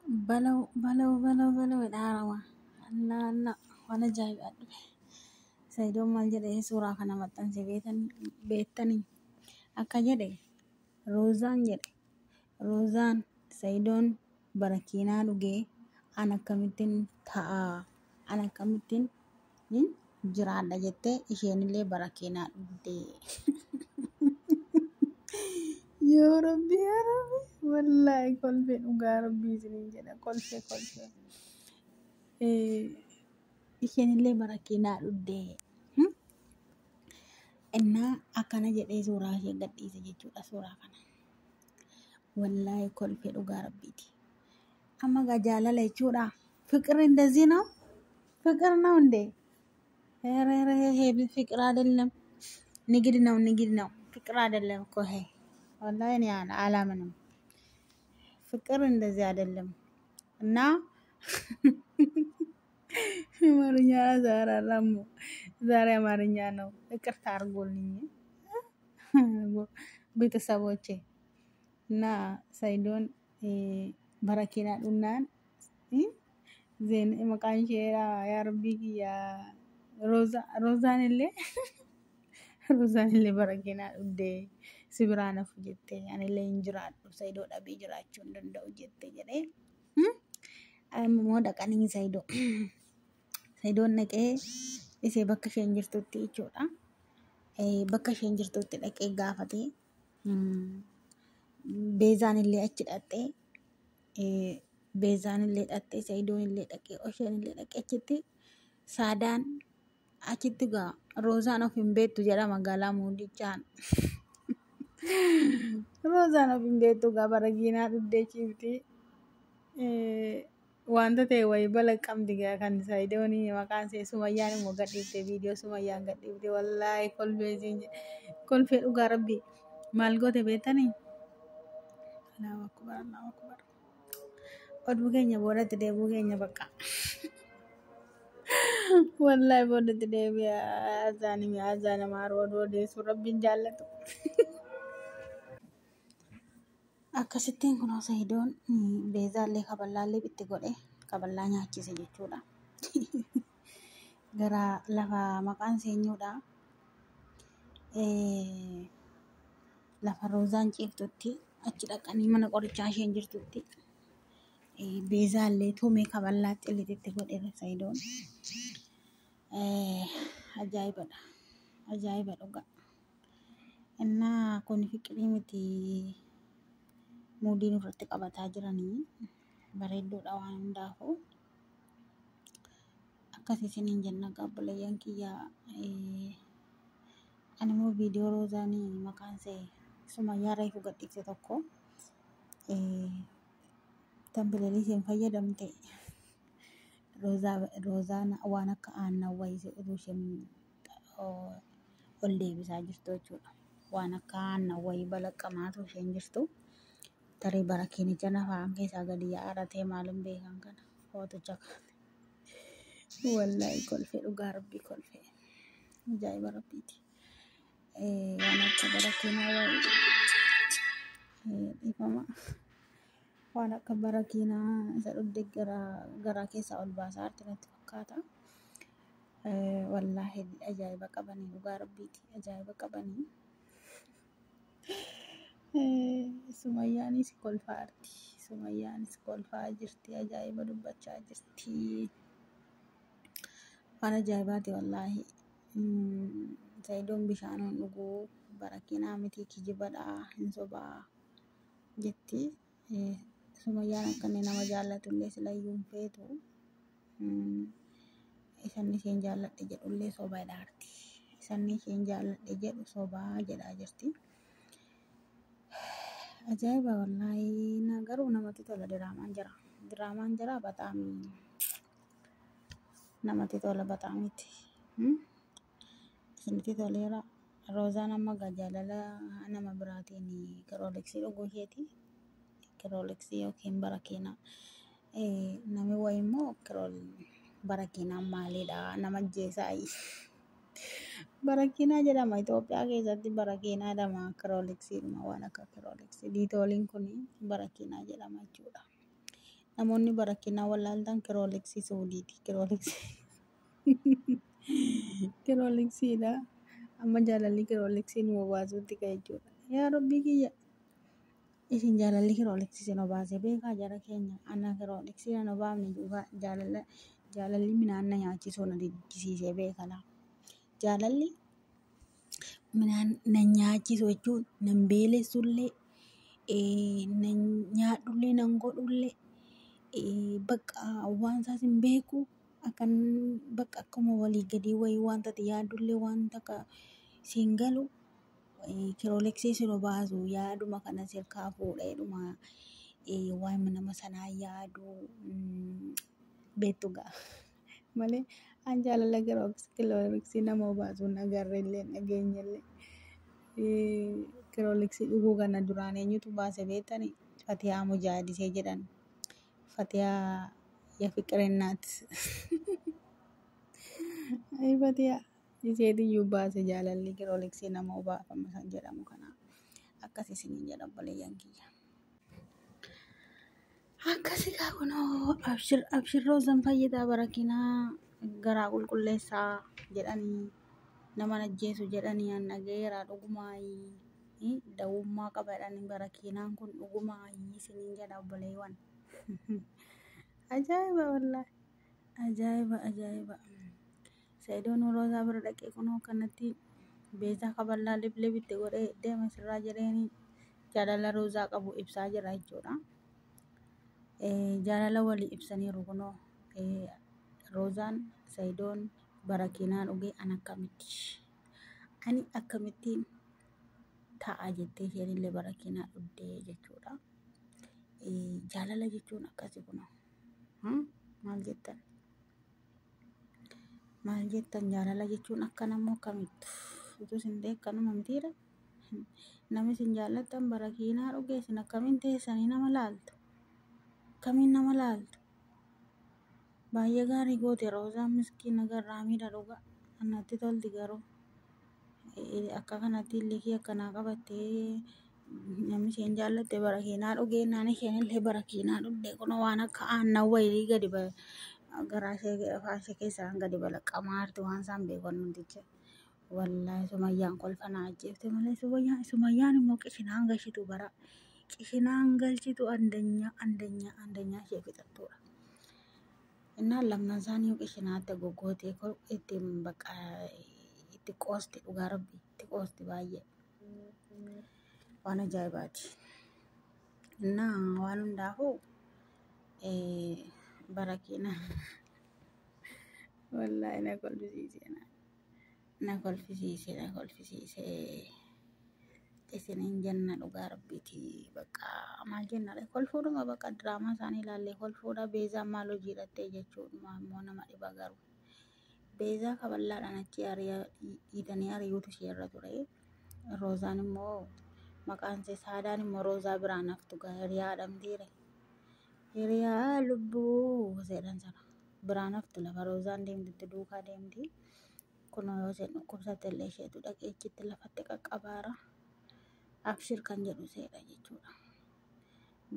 Balaw balaw balaw balaw jedha Allah Allah, waan ajaa'ibaa dhufe. Sayidoon maal jedhee suuraa kana maxxanse beektanii? Akka jedhe Roozaan jedhe, Roozaan Sayidoon barakiinaa dhugee an akkamittiin ta'a, an akkamittiin jiraadha jettee isheenillee barakiinaa dhugdee. Yoo Rabbi, yaa Rabbi, wallaahi kolfee, dhugaa Rabbii isiniin jedha, kolfee kolfee. Isheenillee barakiinaa dhugdee. Innaa akkana jedhee suuraa ishee gadhiise jechuudha suuraa kana. Wallaahi kolfee, dhugaa Rabbiiti. Amma gaa jaalala jechuudha. ፍቅር እንደዚህ ነው? ፍቅር ነው እንዴ? ኧረ ኧረ ይሄ ፍቅር አይደለም፣ ንግድ ነው፣ ንግድ ነው። ፍቅር አይደለም እኮ ይሄ። ወላሂ እኔ አላምንም። ፍቅር እንደዚህ አይደለም። እና አማርኛ ዛራራሙ ዛሬ አማርኛ ነው። ይቅርታ አድርጎልኝ ቤተሰቦቼ። እና ሰይዶን በረኪና ዱናን ዜን maqaan ishee yaa rabbii kiyya Roozaan illee barakiinaa dhugdee si biraa nafu jettee, anillee hin jiraadhu, Sayidoo dhabee jiraachuu hin danda'u jette jedhee. Immoo dhaqanii Sayidoon dhaqee isee bakka isheen jirtutti jechuudha. Bakka isheen jirtutti dhaqee gaafatee, Beezaan illee achi dhaqxee, Beezaan illee dhaqxee, Sayidoon illee dhaqee, Osheen illee dhaqee, achitti Saadaan achitti gaa Roozaan of hin beektu jedha magaalaa Muudichaan. Roozaan of hin beektu gaa, barakiinaa dhugdee ciifti. Wanta ta'e wayii balaqqamti gaa kan Sayidoon maqaan ishee Sumayyaan immoo gadhiifte, viidiyoo Sumayyaan gadhiifte. Wallaahi kolfee siin kolfee, dhugaa Rabbii. Maal goote beektanii? Allahu akbar, Allahu akbar. Oduu keenya boodatti deebuu keenya bakka. Wallaahi boodatti deebi'a. Azaani mi'aazaa namaa oduu odeessuu Rabbiin jaallatu. Akkasittiin kunoo Sayidoon Beezaallee kaballaallee itti godhe, kaballaa nyaachise jechuudha. Gara lafa maqaan seenyuudha. Lafa Roozaan ciiftutti achi dhaqanii, mana qorichaa isheen jirtutti Beezaallee tumee kaballaa xillititti godhe Sayidoon. Ajaa'ibadha. Ajaa'iba dhugaa. Innaa kun fiqirii miti, muudiin irratti qabataa jiranii bareedduudha waan hundaafuu. Akkas isiniin jenna obboleeyyan kiyya. Ani immoo viidiyoo Roozaanii maqaan ishee Sumayyaa reefu gadhiifte tokko tambileelii isheen fayyadamte, Roozaan waan akka aannan wayii utuu isheen ol deebisaa jirtu jechuudha. Waan akka aannan wayii balaqqamaatu isheen jirtu. Tarii barakiinicha nafaan keessaa gadi yaa'aa ta'e maal hin beekan kana footocha kaate. Wallaahi kolfee, dhugaa Rabbii kolfee. Ajaa'iba Rabbiiti. Waan akka barakiinaa wayii, dhiifama. Waan akka barakiinaa isa dhugde garaa keessaa ol baasaa jirti natti fakkaata. Wallaahi ajaa'iba qabanii, dhugaa Rabbiiti, ajaa'iba qabanii. Sumayyaanis kolfaa jirti. Sumayyaanis kolfaa jirti. Ajaa'iba dubbachaa jirti. Waan ajaa'ibaati wallaahi. Sayidoon bishaan hin dhuguu, barakiinaa miti, kijibadha, hin sobaa jetti. Sumayyaan akka inni nama jaallatullee silayyuu hin feetu. Isanni isheen jaalladhe jedhullee soba jedhaarti. Isanni isheen jaalladhe jedhu sobaa jedhaa jirti. Ajaa'iba wallaahi, garuu namatti tola diraamaan jira. Diraamaan jira bataam namatti tola bataamitti. Isinitti toleera. Roozaan amma gaa jaalala nama biraatiin kirooleksii dhuguu isheeti. Kirooleksii yookiin barakiinaa. Namni wayii immoo barakiinaan maalidha, nama ajjeesaa? Barakiinaa jedhama Itoophiyaa keessatti, barakiinaa jedhama, kirooleksiidhuma, waan akka kirooleksii diitooliin kun barakiinaa jedhama jechuudha. Namoonni barakinaa wallaaltan kirooliksii suudiiti. Kirooliksii kirooliksiidha. Amma jaalalli kirooliksii nu obaasuutti ka'e jechuudha. Yaa Rabbii kiyya. Isin jaalalli kirooliksii isin obaasee beekaa jara keenya. Ana kirooliksii nan obaafne dhugaa jaalala jaalalli midhaan na nyaachisuu na diddisiisee beekala. Jaalalli midhaan na nyaachisu jechuun nan beelessullee nan nyaadhullee nan godhullee bakka waan isaas hin beeku akkan bakka akkuma walii gadii wayii wanta ati yaaddullee wanta akka siin galu kirooliksii sin obaasu yaaduma kana sirkaa fuudheedhuma waan nama sanaa yaadu beektu gaa malee an jaalala kirooliksii nama obaasu hin agarrellee hin dhageenyellee. Kirooliksii dhuguu kana duraan eenyutu baase beektani? Fatiyaa Mujaadisee jedhan. Fatiyaa የፍቅር እናት Ay Fatiyaa isheetiyyuu baase jaalalli kirooliksii nama obaafama san jedhamu kana akkas isiniin jedha obboleeyyan kiyya. Akkasi gaa kunoo abshir abshir roozan fayyidaa barakinaa garaa qulqulleessaa jedhanii nama ajjeesu jedhanii an dhageera dhugumaayii dawummaa qaba jedhanii barakinaan kun dhugumaayii isiniin jedha obboleewwan. Ajaa'iba wallaahi ajaa'iba ajaa'iba. Sa'idoon roozaa bira dhaqee kunoo kanatti beezaa kaballaa liblib itti godhee deema sirraa jedheeni jaalala roozaa qabu ibsaa jira jechuudha. Jaalala walii ibsaniiru kunoo roozaan Sa'idoon barakinaa dhugee an akkamitti ani akkamittiin ta'a jettee isheen illee barakinaa dhugdee jechuudha. Jaalala jechuun akkasi kunoo. Maal jettan? Maal jettan jaalala jechuun akkana moo akkamittu? Utuu isin ta'e akkanuma mitiidha. Namni isin jaallattan barakiinaa dhugee isin akkamiin teessanii nama laaltu? Akkamiin nama laaltu? Baay'ee gaarii goote roozaan miskiina garraamiidha dhugaa. Natti tolti garuu. Akka kanatti illikii akkanaa qabattee namni isheen jaallatte barakiinaa dhugee naan isheen illee barakiinaa dhugdee kun waan akka aannan wayii gadi garaa ishee afaan ishee keessaan gadi balaqqamaa jirti waan isaan beekan namticha. Wallaahi Sumayyaan kolfa na ajjeefte malee Sumayyaan Sumayyaan immoo qishinaan galchitu bara qishinaan galchitu andanya andanya andanya ishee fixattuudha. Innaan lamman isaanii qishinaatti goggootee ittiin bakka itti qoosti dhugaa rabbi itti qoosti baay'ee waan ajaa'ibaati. Innaa waan hundaafuu barakina wallaahi na kolfisiise na kolfisiise na kolfisiise isiniin jenna dhugaa rabbiiti bakka maal jenna kolfuudhuma bakka diraamaa isaanii ilaallee kolfuudha beezaan maal hojii hidhattee jechuudha immoo nama dhiba garuu. Beezaa kaballaadhaan achi dhiitanii ari'uutu ishee irra ture. Roozaan immoo maqaan ishee Saadaan immoo Roozaa biraan haftu hiriyaa dhamtiire. Hiriyaa lubbuu jedhan sana biraan haftu lafa Roozaan deemtutti duukaa deemti. Kunoo yoo isheen dhukkubsatte illee isheetu dhaqee achitti lafatti qaqqabaara. Abshir kan jedhu seedha jechuudha.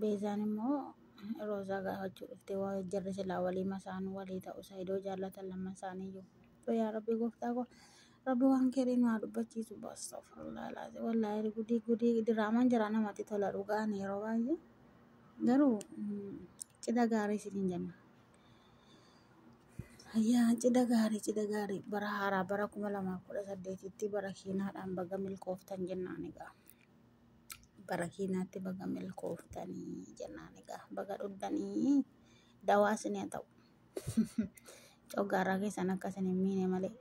Beezaan immoo Roozaa gaafachuu dhuftee waa jarri silaa walii masaanuu walii ta'u Saayidoo jaallatan lamman isaaniiyyuu. Yaa Rabbi gooftaa koo Rabbi waan keerii nu haa dubbachiisu. Astaghfirullah alazim. Wallaahi gudii gudii diraamaan jira namatti tola dhugaan yeroo baay'ee. Garuu cidha gaarii isiniin jenna. Yaa cidha gaarii cidha gaarii bara haaraa bara 2018tti bara kiinaadhaan baga milkooftan jennaan egaa. Bara kiinaatti baga milkooftanii jennaan egaa. Baga dhuddanii dawaa isin haa ta'u. Coggaarraa keessan akka isin hin miine malee.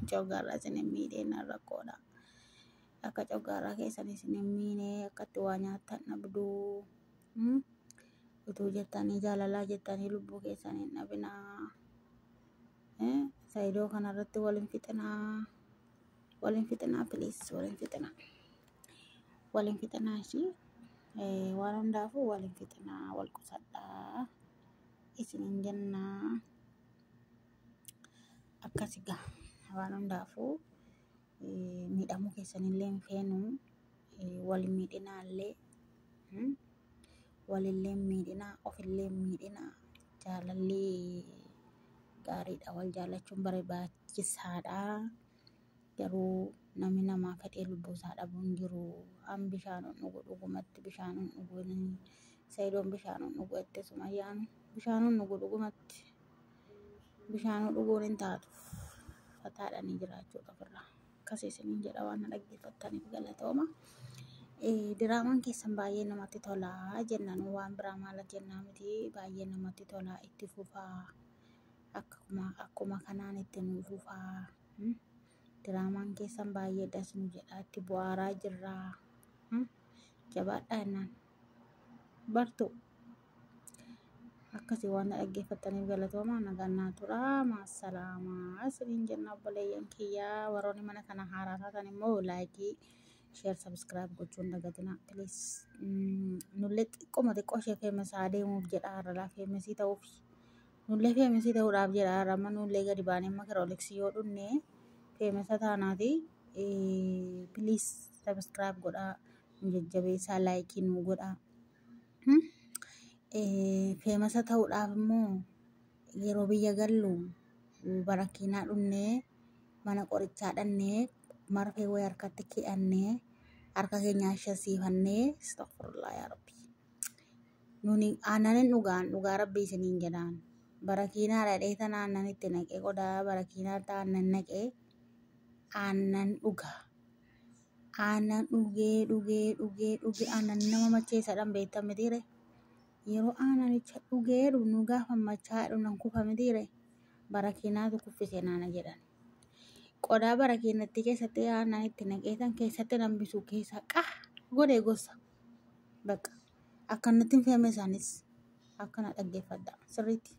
Coggaarraa isin hin miidheen rakkoodha. Akka coggaarraa keessan isin hin miine akkatti waa nyaattan dhabduu. Utuu jettanii jaalalaa jettanii lubbuu keessan hin dhabinaa. Saayidoo kanarratti waliin fixinaa. Waliin fixinaa please waliin fixinaa. Waliin fixinaa ishii waan hundaafuu waliin fixinaa wal qusadhaa isiniin jennaa. Akkas egaa waan hundaafuu miidhamuu keessanillee hin feenu wal miidhinaallee walillee hin miidhinaa ofillee hin miidhinaa. miidhina. Jaalalli gaariidha. Wal jaallachuun barbaachisaadha. Garuu namni namaa fedhee lubbuu isaa dhabuu hin jiru. An bishaan hin dhugu, dhugumatti bishaan hin dhugu. Sayidoon bishaan hin dhugu jette Sumayyaan. Bishaan hin dhugu dhugumatti. Bishaan dhuguun hin taatu. Fataadhanii jiraachuudha ofirraa. Akkas isiniin jedha, waan na dhaggeeffattaniif galatooma. Diraamaan keessan baay'ee namatti tola jenna, nu waan biraa maal jennaa miti, baay'ee namatti tola, itti fufaa, akkuma kanaan itti nu fufaa. Diraamaan keessan baay'ee das nu jedha, itti bu'aaraa jirra. Jabaadhaa jennaan. Bartu. Akkasii waan na dhaggeeffattaniif galatooma, nagaan naa tura, maasalaamaa isiniin jenna obboleeyyan kiyyaa. Warroonni mana kana haaraa taatan immoo like, share, subscribe gochuun dagatina please. Nullee xiqqooma xiqqoo ishee famous deemuuf jedha, har'alaa famous ta'uuf, nullee famous ta'uudhaaf jedha. Har'a amma nullee gadi baanee amma kirooliksii yoo dhunne famous taanaati. Please subscribe godhaa, nu jajjabeessaa, like nu godhaa. Famous ta'uudhaaf immoo yeroo biyya gallu barakiinaa dhunnee, mana qorichaa dhannee, marfee wayii harkatti hidhannee, harka keenya shasiifannee, astaghfirullah yaa rabbi. Nuni aannan hin dhugaan, dhugaa rabbii isiniin jedhaan. Barakiinaa dhadhee tana aannan itti naqee, qodaa barakiinaatti aannan naqee aannan dhuga. Aannan dhugee dhugee dhugee dhugee, aannan nama macheessadhaan beektan mitiire. Yeroo aananicha dhugee dhugnu gaafa machaa nan kufa mitiire. Barakiinaatu kuffise naana jedhan. Qodaa barakiinatti keessatti aannan itti naqee san keessatti nambisu keessa qah godhee gosa. Bakka akkanatti hin feeme isaanis akkana dhaggeeffadha sirriitti.